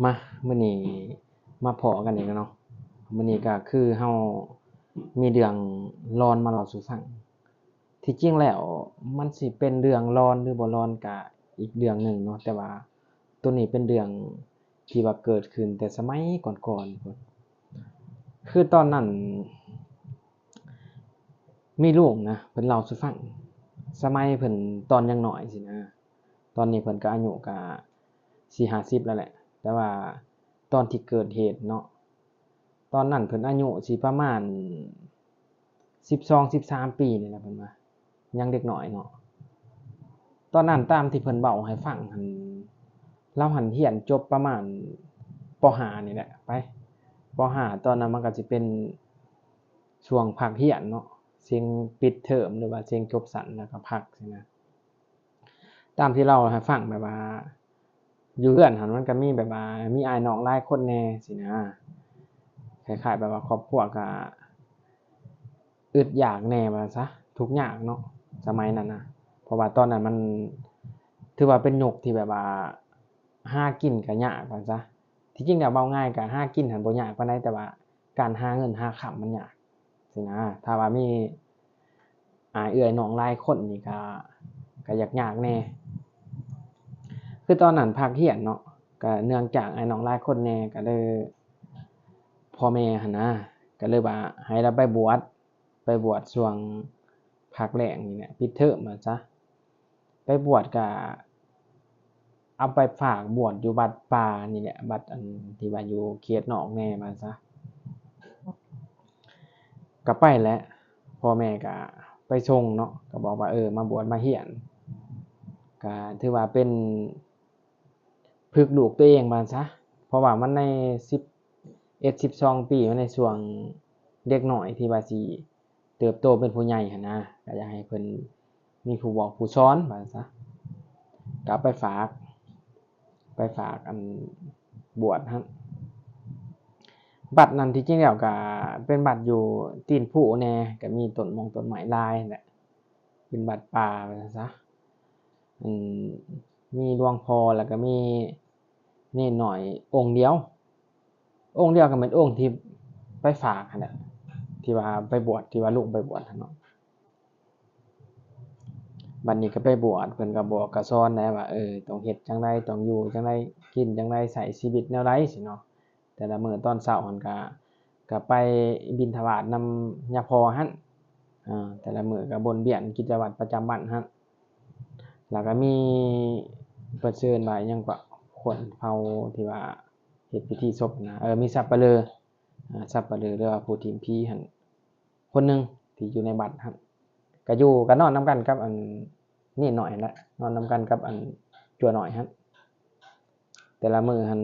ມາ ມື້ນີ້ມາພໍ້ກັນອີກແລ້ວເນາະ. ມື້ນີ້ກໍຄືເຮົາມີເລື່ອງຫຼອນມາເລົ່າສູ່ຟັງ. ທີ່ຈິງແລ້ວມັນຊິເປັນເລື່ອງຫຼອນຫຼືບໍ່ຫຼອນກະອີກເລື່ອງໜຶ່ງເນາະ, ແຕ່ວ່າໂຕນີ້ເປັນເລື່ອງທີ່ວ່າເກີດຂຶ້ນແຕ່ສະໄໝກ່ອນໆພຸ້ນ. ຄືຕອນນັ້ນມີລຸງນະ ເພິ່ນເລົ່າສູ່ຟັງ ສະໄໝເພິ່ນຕອນຍັງນ້ອຍຊີ້ນະ. ຕອນນີ້ເພິ່ນກໍອາຍຸກໍສີ່ຫ້າສິບແລ້ວແຫຼະ, ແຕ່ວ່າຕອນທີ່ເກີດເຫດເນາະ ຕອນນັ້ນເພິ່ນອາຍຸຊິປະມານສິບສອງ ສິບສາມປີນີ້ແຫຼະ ເພິ່ນວ່າ ຍັງເດັກນ້ອຍເນາະ. ຕອນນັ້ນຕາມທີ່ເພິ່ນເວົ້າໃຫ້ຟັງຫັ້ນ ລາວຫັ້ນຮຽນຈົບປະມານ ປໍຫ້ານີ້ແຫຼະ ໄປ ປໍຫ້າ ຕອນນັ້ນມັນກໍຊິເປັນຊ່ວງພັກຮຽນເນາະ, ເສັງປິດເທີມ ຫຼືວ່າເສັງຈົບຊັ້ນ ແລ້ວກໍພັກຊີ້ນະ. ຕາມທີ່ເລົ່າໃຫ້ຟັງ ແບບວ່າຢູ່ເຮືອນຫັ້ນມັນກໍມີແບບວ່າມີອ້າຍນ້ອງຫຼາຍຄົນແດ່ຊີ້ນະ, ຄ້າຍໆແບບວ່າຄອບຄົວກໍອຶດຢາກແດ່ວ່າຊະ ທຸກຍາກເນາະ ສະໄໝນັ້ນນະ. ເພາະວ່າຕອນນັ້ນມັນຖືວ່າເປັນຍຸກທີ່ແບບວ່າຫາກິນກໍຍາກວ່າຊະ. ທີ່ຈິງແລ້ວເວົ້າງ່າຍກໍຫາກິນຫັ້ນບໍ່ຍາກປານໃດ, ແຕ່ວ່າການຫາເງິນຫາຄຳມັນຍາກຊີ້ນະ. ຖ້າວ່າມີອ້າຍເອື້ອຍນ້ອງຫຼາຍຄົນນີ້ກໍ ກໍຢາກຍາກແດ່. ຄືຕອນນັ້ນພັກຮຽນເນາະ, ກໍເນື່ອງຈາກອ້າຍນ້ອງຫຼາຍຄົນແດ່ ກໍເລີຍ ພໍ່ແມ່ຫັ້ນນະ ກໍເລີຍວ່າໃຫ້ລາວໄປບວດ, ໄປບວດຊ່ວງພັກແລ້ງນີ້ແຫຼະ ປິດເທີມວ່າຊະ. ໄປບວດກະເອົາໄປຝາກບວດຢູ່ວັດປ່ານີ້ແຫຼະ, ວັດອັນທີ່ວ່າຢູ່ເຂດນອກແດ່ວ່າຊະ. ກະໄປແຫຼະ, ພໍ່ແມ່ກະໄປສົ່ງເນາະ, ກະບອກວ່າ ເອີ ມາບວດມາຮຽນ, ກະຖືວ່າເປັນ ຝຶກລູກຕົວເອງວ່າຊັ້ນຊະ, ເພາະວ່າມັນໃນສິບເອັດ ສິບສອງປີ, ມັນໃນຊ່ວງເດັກນ້ອຍທີ່ວ່າຊິເຕີບໂຕເປັນຜູ້ໃຫຍ່ຫັ້ນນະ, ກໍຢາກໃຫ້ເພິ່ນມີຜູ້ບອກຜູ້ສອນວ່າຊັ້ນຊະ. ກໍເອົາໄປຝາກ, ໄປຝາກອັນບວດຫັ້ນ. ວັດນັ້ນທີ່ຈິງແລ້ວກໍເປັນວັດຢູ່ຕີນພູແດ່, ກໍມີຕົ້ນມົງຕົ້ນໄມ້ຫຼາຍແຫຼະ, ເປັນວັດປ່າວ່າຊັ້ນຊະ. ອັນ ມີຫຼວງພໍ່ ແລ້ວກໍມີເນນນ້ອຍອົງດຽວ, ອົງດຽວກໍແມ່ນອົງທີ່ໄປຝາກຫັ້ນແຫຼະ, ທີ່ວ່າໄປບວດ, ທີ່ວ່າລຸງໄປບວດຫັ້ນເນາະ. ບັດນີ້ກໍໄປບວດ, ເພິ່ນກໍບອກກໍສອນແດ່ວ່າ ເອີ ຕ້ອງເຮັດຈັ່ງໃດ, ຕ້ອງຢູ່ຈັ່ງໃດ, ກິນຈັ່ງໃດ, ໃຊ້ຊີວິດແນວໃດຊີ້ເນາະ. ແຕ່ລະມື້ຕອນເຊົ້າຫັ້ນກະ ກະໄປບິນທະບາດນຳຍາພໍ່ຫັ້ນ, ເອີ ແຕ່ລະມື້ກະວົນວຽນກິດຈະວັດປະຈຳວັນຫັ້ນ. ແລ້ວກະມີ ເພິ່ນເຊີນວ່າຫຍັງກະ ຄົນເຜົ່າທີ່ວ່າເຮັດພິທີສົບນະ, ເອີ ມີສັບປະເລີ, ອາ ສັບປະເລີ ຫຼືວ່າຜູ້ຖິ້ມຜີຫັ້ນ ຄົນໜຶ່ງທີ່ຢູ່ໃນວັດຫັ້ນ ກະຢູ່ ກະນອນນຳກັນກັບອັນເນນນ້ອຍຫັ້ນແຫຼະ, ນອນນຳກັນກັບອັນຈົວນ້ອຍຫັ້ນ. ແຕ່ລະມື້ຫັ້ນ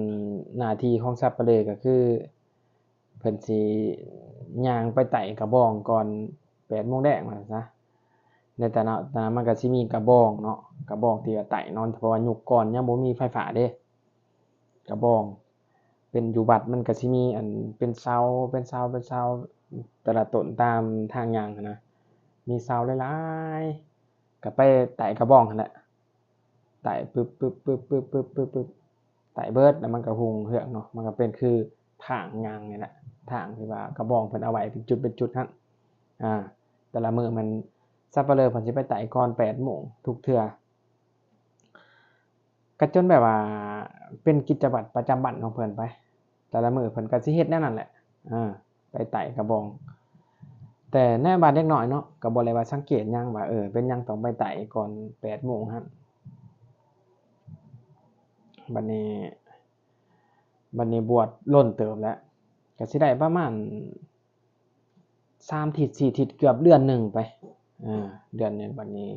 ໜ້າທີ່ຂອງສັບປະເລີກໍຄື ເພິ່ນຊິຍ່າງໄປໄຕ້ກະບອງກ່ອນແປດໂມງແລງວ່າຊັ້ນຊະ. ໃນແຕ່ລະ ແຕ່ລະ ມັນກໍຊິມີກະບອງເນາະ, ກະບອງທີ່ວ່າໄຕ້ເນາະ, ເພາະວ່າຍຸກກ່ອນຍັງບໍ່ມີໄຟຟ້າເດ້. ກະບອງ ເປັນຢູ່ວັດມັນກະຊິມີອັນເປັນເສົາ ເປັນເສົາ ເປັນເສົາ ແຕ່ລະຕົ້ນຕາມທາງຍ່າງຫັ້ນນະ ມີເສົາຫຼາຍໆ ກະໄປໄຕ້ກະບອງຫັ້ນແຫຼະ, ໄຕ້ປຶບໆໆໆໆ ໄຕ້ເບິດ ແລ້ວມັນກະຮຸ່ງເຮືອງເນາະ, ມັນກະເປັນຄືທາງຍ່າງນີ້ແຫຼະ, ທາງທີ່ວ່າກະບອງເພິ່ນເອົາໄວ້ເປັນຈຸດເປັນຈຸດຫັ້ນ. ອາ ແຕ່ລະມື້ແມ່ນສັບປະເລີເພິ່ນຊິໄປໄຕ້ກ່ອນແປດໂມງທຸກເທື່ອ. ກະຈົນແບບວ່າເປັນກິດຈະວັດປະຈຳວັນຂອງເພິ່ນໄປ, ແຕ່ລະມື້ເພິ່ນກະຊິເຮັດແນວນັ້ນແຫຼະ, ເອີ ໄປໄຕ້ກະບອງ. ແຕ່ໃນບາດເດັກນ້ອຍເນາະ ກະບໍ່ໄດ້ວ່າສັງເກດຫຍັງວ່າ ເອີ ເປັນຫຍັງຕ້ອງໄປໄຕ້ກ່ອນແປດໂມງຫັ້ນ. ບັດນີ້ ບັດນີ້ບວດດົນເຕີບແລ້ວ, ກະຊິໄດ້ປະມານ ສາມທິດສີ່ທິດ ເກືອບເດືອນໜຶ່ງໄປ, ເອີ ເດືອນໜຶ່ງ. ບັດນີ້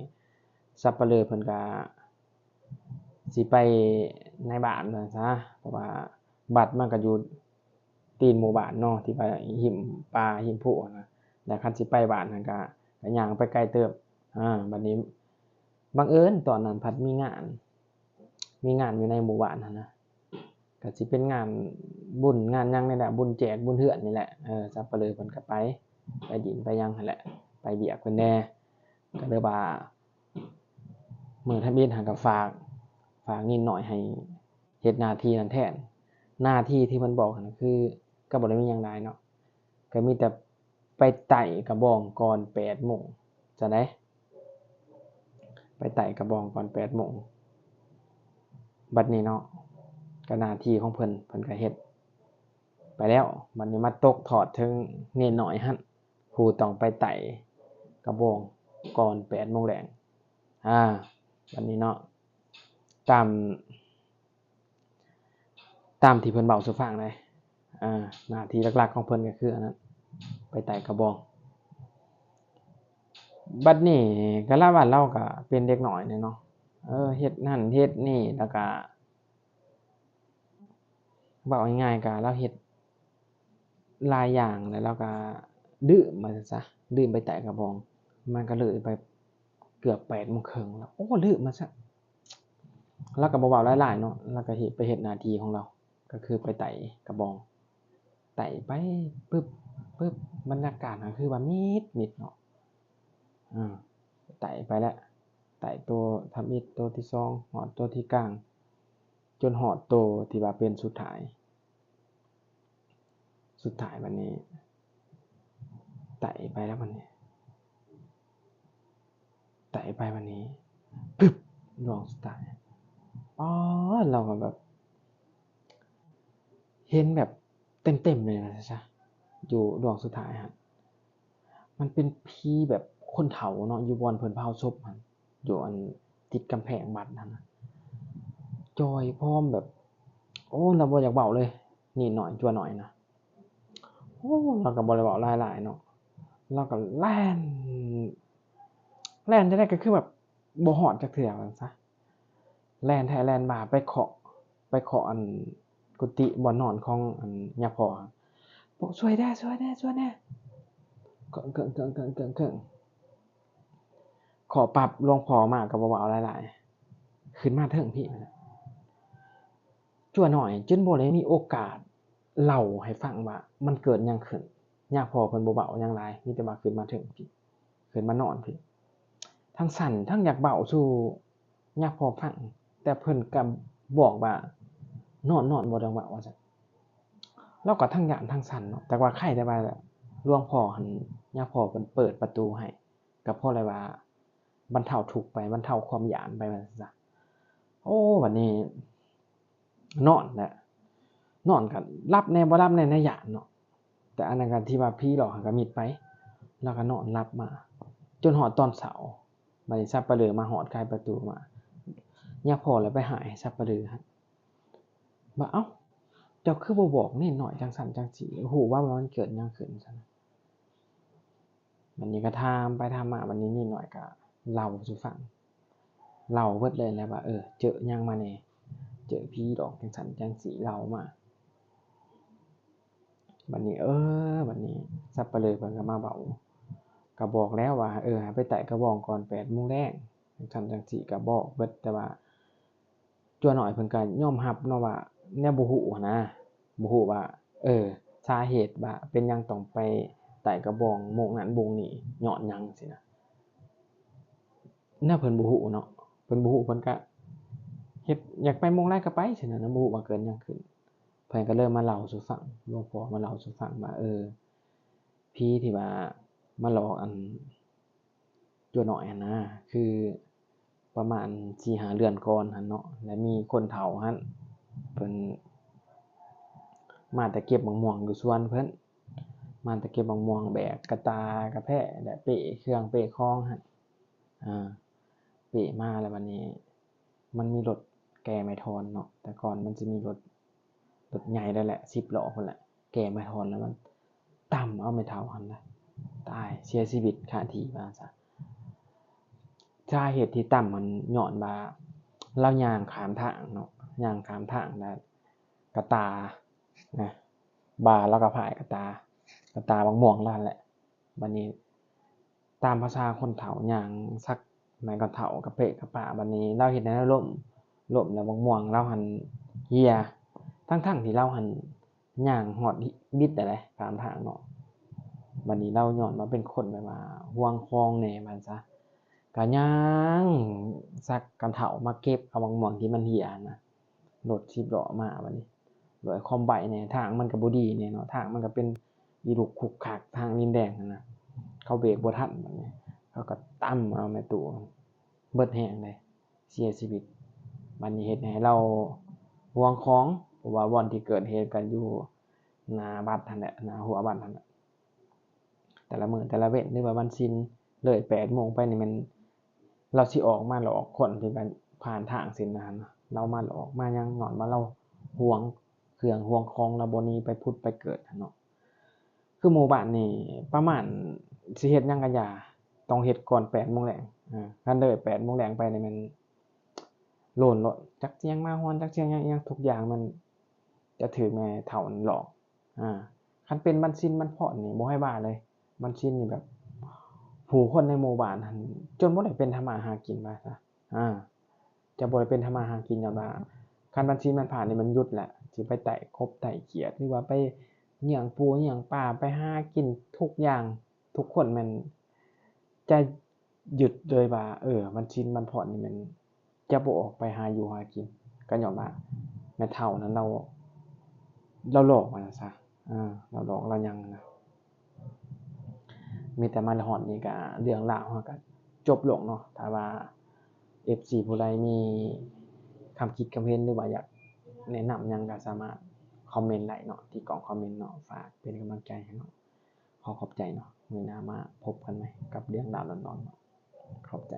ສັບປະເລີເພິ່ນກະຊິໄປໃນບ້ານວ່າຊັ້ນຊະ, ເພາະວ່າວັດມັນກະຢູ່ຕີນໝູ່ບ້ານເນາະ ທີ່ວ່າຫິມປ່າຫິມພູຫັ້ນນະ, ແລ້ວຄັນຊິໄປບ້ານຫັ້ນກະ ກະຍ່າງໄປໄກເຕີບ. ອາ ບັດນີ້ບັງເອີນຕອນນັ້ນພັດມີງານ ມີງານຢູ່ໃນໝູ່ບ້ານຫັ້ນນະ, ກະຊິເປັນງານບຸນງານຫຍັງນີ້ແຫຼະ, ບຸນແຈກບຸນເຮືອນນີ້ແຫຼະ. ເອີ ສັບປະເລີເພິ່ນກະໄປ ໄປດິນໄປຫຍັງຫັ້ນແຫຼະ, ໄປວຽກເພິ່ນແດ່. ກະເລີຍວ່າມື້ທຳອິດຫັ້ນກະຝາກ ຝາກນິດໜ້ອຍໃຫ້ເຮັດໜ້າທີ່ນັ້ນແທນ. ໜ້າທີ່ທີ່ເພິ່ນບອກຫັ້ນນະ ຄືກໍບໍ່ໄດ້ມີຫຍັງຫຼາຍເນາະ ກໍມີແຕ່ໄປໄຕ້ກະບອງກ່ອນແປດໂມງຊັ້ນໃດ໋ ໄປໄຕ້ກະບອງກ່ອນແປດໂມງ. ບັດນີ້ເນາະ ກໍໜ້າທີ່ຂອງເພິ່ນ ເພິ່ນກໍເຮັດໄປແລ້ວ. ບັດນີ້ມາຕົກທອດເຖິງເນນນ້ອຍຫັ້ນ ຜູ້ຕ້ອງໄປໄຕ້ກະບອງກ່ອນແປດໂມງແລງ. ອາ ບັດນີ້ເນາະ ຕາມ ຕາມທີ່ເພິ່ນເວົ້າສູ່ຟັງໄດ໋. ອາ ໜ້າທີ່ຫຼັກໆຂອງເພິ່ນກໍຄືອັນນັ້ນ ໄປໄຕ້ກະບອງ. ບັດນີ້ກະລະວ່າລາວກະເປັນເດັກນ້ອຍແດ່ເນາະ ເອີ ເຮັດນັ້ນເຮັດນີ້ ແລ້ວກະ ເວົ້າງ່າຍໆ ກະລາວເຮັດຫຼາຍຢ່າງ ແລ້ວລາວກະລືມວ່າຊັ້ນຊະ ລືມໄປໄຕ້ກະບອງ. ມັນກະເລີຍໄປເກືອບແປດໂມງເຄິ່ງແລ້ວ ໂອ້ ລືມວ່າຊັ້ນ. ລາວກໍບໍ່ເວົ້າຫຼາຍໆເນາະ ລາວກໍເຮັດ ໄປເຮັດໜ້າທີ່ຂອງລາວ ກໍຄືໄປໄຕ່ກະບອງ ໄຕ່ໄປປຶບ ປຶບ ບັນຍາກາດກໍຄືວ່າມິດໆເນາະ. ອາ ໄຕ່ໄປແລ້ວ ໄຕ່ໂຕທຳອິດ ໂຕທີສອງ ຮອດໂຕທີກາງ ຈົນຮອດໂຕທີ່ວ່າເປັນສຸດທ້າຍ. ສຸດທ້າຍບັດນີ້ ໄຕ່ໄປແລ້ວບັດນີ້ ໄຕ່ໄປບັດນີ້ ປຶບ ດວງສຸດທ້າຍ ປາດ ລາວກໍແບບ ເຫັນແບບເຕັມໆເລີຍວ່າຊັ້ນຊະ. ຢູ່ດວງສຸດທ້າຍຫັ້ນ ມັນເປັນຜີແບບຄົນເຖົ້າເນາະ ຢູ່ບ່ອນເພິ່ນເຜົາສົບຫັ້ນ ຢູ່ອັນຕິດກຳແພງວັດຫັ້ນນະ ຈ່ອຍພ້ອມແບບ ໂອ້ ລາວບໍ່ຢາກເວົ້າເລີຍ ນິດໜ້ອຍ ຈົວໜ້ອຍນະ. ໂອ້ ລາວກໍບໍ່ໄດ້ເວົ້າຫຼາຍໆເນາະ ລາວກໍແລ່ນ ແລ່ນຈັ່ງໃດກໍຄືແບບບໍ່ຮອດຈັກເທື່ອວ່າຊັ້ນຊະ. ແລ່ນແທ້ແລ່ນມາ ໄປເຄາະ ໄປເຄາະອັນກຸຕິບ່ອນນອນຂອງອັນຍາພໍ່ ໂອ້ ຊ່ວຍແດ່ ຊ່ວຍແດ່ ຊ່ວຍແດ່ ເຄີາະປັບ ຫຼວງພໍ່ມາກໍບໍ່ເວົ້າຫຼາຍໆ ຂຶ້ນມາເທິງພີ້. ຈົວໜ້ອຍຈຶ່ງບໍ່ໄດ້ມີໂອກາດເລົ່າໃຫ້ຟັງວ່າມັນເກີດຫຍັງຂຶ້ນ ຍາພໍ່ເພິ່ນບໍ່ເວົ້າຫຍັງຫຼາຍ ມີແຕ່ວ່າຂຶ້ນມາເທິງພີ້ ຂຶ້ນມານອນພີ້ ທັງສັ່ນທັງຢາກເວົ້າສູ່ຍາພໍ່ຟັງ ແຕ່ເພິ່ນກໍບອກວ່າ ນອນ ນອນ ບໍ່ຕ້ອງເວົ້າ ວ່າຊັ້ນ. ລາວກໍທັງຢ້ານທັງສັ່ນເນາະ ແຕ່ວ່າໄຄແຕ່ວ່າຫຼວງພໍ່ຫັ້ນ ຍາພໍ່ເພິ່ນເປີດປະຕູໃຫ້ ກໍພໍໄດ້ວ່າບັນເທົາທຸກໄປ ບັນເທົາຄວາມຢ້ານໄປວ່າຊັ້ນຊະ. ໂອ້ ບັດນີ້ ນອນແຫຼະ ນອນກໍຫຼັບແດ່ບໍ່ຫຼັບແດ່ ນະຢ້ານເນາະ ແຕ່ອັນນັ້ນກໍທີ່ວ່າຜີຫຼອກຫັ້ນກໍມິດໄປ ລາວກໍນອນຫຼັບມາຈົນຮອດຕອນເຊົ້າ. ບັດນີ້ສັບປະເລີມາຮອດ ໄຂປະຕູມາ ຍາພໍ່ລະໄປຫາຍສັບປະເລີຫັ້ນວ່າ ເອົ້າ ເຈົ້າຄືບໍ່ບອກເນນນ້ອຍຈັ່ງຊັ້ນຈັ່ງຊີ້ ຮູ້ວ່າມັນເກີດຫຍັງຂຶ້ນຊັ້ນ. ບັດນີ້ກໍຖາມໄປຖາມມາ ບັດນີ້ນິດໜ້ອຍກໍເລົ່າສູ່ຟັງ ເລົ່າເບິດເລີຍແຫຼະວ່າ ເອີ ເຈີຫຍັງມາແດ່ ເຈີຜີຫຼອກຈັ່ງຊັ້ນຈັ່ງຊີ້ ເລົ່າມາ. ບັດນີ້ ເອີ ບັດນີ້ສັບປະເລີເພິ່ນກໍມາເວົ້າ ກໍບອກແລ້ວວ່າ ເອີ ໃຫ້ໄປໄຕ້ກະບອງກ່ອນແປດໂມງແລງ ຈັ່ງຊັ້ນຈັ່ງຊີ້ ກໍບອກເບິດ ແຕ່ວ່າ ຈົວໜ້ອຍເພິ່ນກໍຍອມຮັບເນາະວ່າ ແນວບໍ່ຮູ້ຫັ້ນນະ ບໍ່ຮູ້ວ່າ ເອີ ສາເຫດວ່າເປັນຫຍັງຕ້ອງໄປໄຕ້ກະບອງໂມງນັ້ນໂມງນີ້ ຍ້ອນຫຍັງຊີ້ນະ ແນວເພິ່ນບໍ່ຮູ້ເນາະ ເພິ່ນບໍ່ຮູ້ ເພິ່ນກໍເຮັດ ຢາກໄປໂມງໃດກໍໄປຊີ້ນະ ບໍ່ຮູ້ວ່າເກີດຫຍັງຂຶ້ນ. ເພິ່ນກໍເລີຍມາເລົ່າສູ່ຟັງ ຫຼວງພໍ່ມາເລົ່າສູ່ຟັງວ່າ ເອີ ຜີທີ່ວ່າມາຫຼອກອັນ ຕົວນ້ອຍຫັ້ນນະ ຄືປະມານສີ່ຫ້າເດືອນກ່ອນຫັ້ນເນາະ ແລະມີຄົນເຖົ້າຫັ້ນ ເພິ່ນມາແຕ່ເກັບໝາກມ່ວງຢູ່ສວນເພິ່ນ ມາແຕ່ເກັບໝາກມ່ວງ ແບກກະຕ່າກະແພ້ ແລະເປ້ເຄື່ອງເປ້ຂອງຫັ້ນ ເປ້ມາ ແລ້ວບັດນີ້ ມັນມີລົດແກ່ໄມ້ທ່ອນເນາະ ແຕ່ກ່ອນມັນຊິມີລົດ ລົດໃຫຍ່ໄດ້ແຫຼະ ສິບລໍ້ພຸ້ນແຫຼະ ແກ່ໄມ້ທ່ອນແລ້ວມັນຕຳເອົາແມ່ເຖົ້າຫັ້ນນະ ຕາຍ ເສຍຊີວິດຄາທີ່ວ່າຊັ້ນຊະ. ສາເຫດທີ່ຕຳຫັ້ນຍ້ອນວ່າລາວຍ່າງຂ້າມທາງເນາະ ຍ່າງຂ້າມທາງແລ້ວກະຕານະ ບ່າລາວກະພາຍກະຕາ ກະຕາບັກມ່ວງລາວຫັ້ນແຫຼະ ບັດນີ້ ຕາມພາສາຄົນເຖົ້າ ຍ່າງສັກໄມ້ກະເຖົ້າກະເປະກະປະ ບັດນີ້ລາວເຮັດໃຫ້ລາວລົ້ມ ລົ້ມແລ້ວບັກມ່ວງລາວຫັ້ນເຫ່ຍ ທັງໆທີ່ລາວຫັ້ນຍ່າງຮອດບິດແລ້ວເດ້ ຂ້າມທາງເນາະ ບັດນີ້ລາວຍ້ອນວ່າເປັນຄົນແບບວ່າຫວງຂອງແດ່ວ່າຊັ້ນຊະ ກະຍ່າງສັກກະເຖົ້າມາເກັບເອົາບັກມ່ວງທີ່ມັນເຫ່ຍຫັ້ນນະ ລົດສິບລໍ້ມາ ບັດນີ້ ດ້ວຍຄວາມໄວແດ່ ທາງມັນກໍບໍ່ດີແດ່ເນາະ ທາງມັນກໍເປັນອີລຸກຂຸກຂາກ ທາງດິນແດງຫັ້ນນະ ເຂົາເບຣກບໍ່ທັນ ບາດນີ້ເຂົາກໍຕຳເອົາແມ່ຕູ້ ເບິດແຮງເດ້ ເສຍຊີວິດ. ບາດນີ້ເຮັດໃຫ້ລາວຫ່ວງຂອງ ເພາະວ່າບ່ອນທີ່ເກີດເຫດກັນຢູ່ໜ້າວັດຫັ້ນແຫຼະ ໜ້າຮົ້ວວັດຫັ້ນແຫຼະ. ແຕ່ລະມື້ແຕ່ລະເວັນ ຫຼືວ່າວັນສິນເລີຍແປດໂມງໄປນີ້ ແມ່ນລາວຊິອອກມາຫຼອກຄົນທີ່ວ່າຜ່ານທາງເສັ້ນນັ້ນ ລາວມາຫຼອກມາຫຍັງ ຍ້ອນວ່າລາວຫ່ວງເຄື່ອງຫ່ວງຂອງ ລາວບໍ່ໜີໄປຜຸດໄປເກີດຫັ້ນເນາະ. ຄືໝູ່ບ້ານນີ້ປະມານຊິເຮັດຫຍັງກໍຢ່າ ຕ້ອງເຮັດກ່ອນແປດໂມງແລງ ເອີ ຄັນເລີຍແປດໂມງແລງໄປນີ້ແມ່ນໂລນໂລດ ຈັກສຽງໝາຫອນ ຈັກສຽງຫຍັງອີ່ຫຍັງ ທຸກຢ່າງມັນຈະຖືກແມ່ເຖົ້ານັ້ນຫຼອກ. ອາ ຄັນເປັນວັນສິນວັນພອນນີ້ບໍ່ໃຫ້ວ່າເລີຍ ວັນສິນນີ້ແບບ ຜູ້ຄົນໃນໝູ່ບ້ານຫັ້ນຈົນບໍ່ໄດ້ເປັນທຳມາຫາກິນວ່າຊະ ອາ ຈະບໍ່ໄດ້ເປັນທຳມາຫາກິນ ຍ້ອນວ່າຄັນວັນສິນວັນພະນີ້ມັນຢຸດແຫຼະ ຊິໄປໄຕ່ກົບໄຕ່ຂຽດ ຫຼືວ່າໄປຍ່ຽງປູຍ່ຽງປາ ໄປຫາກິນທຸກຢ່າງ ທຸກຄົນແມ່ນຈະ ຍຶດເລີຍວ່າ ເອີ ວັນສິນວັນພອນນີ້ແມ່ນຈະບໍ່ອອກໄປຫາຢູ່ຫາກິນ ກໍຍ້ອນວ່າແມ່ເຖົ້ານັ້ນລາວ ລາວຫຼອກວ່າຊັ້ນຊະ ເອີ ລາວຫຼອກລາວຫຍັງນະ. ມີແຕ່ມາຮອດນີ້ກະເລື່ອງລາວເຮົາກະຈົບລົງເນາະ. ຖ້າວ່າເອັຟຊີຜູ້ໃດມີຄຳຄິດຄຳເຫັນ ຫຼືວ່າຢາກແນະນຳຫຍັງ ກະສາມາດຄອມເມັນໄດ້ເນາະ ທີ່ກ່ອງຄອມເມັນເນາະ. ຝາກເປັນກຳລັງໃຈໃຫ້ເນາະ. ຂໍຂອບໃຈເນາະ. ມື້ໜ້າມາພົບກັນໃໝ່ກັບເລື່ອງລາວຫຼອນໆເນາະ. ຂອບໃຈ.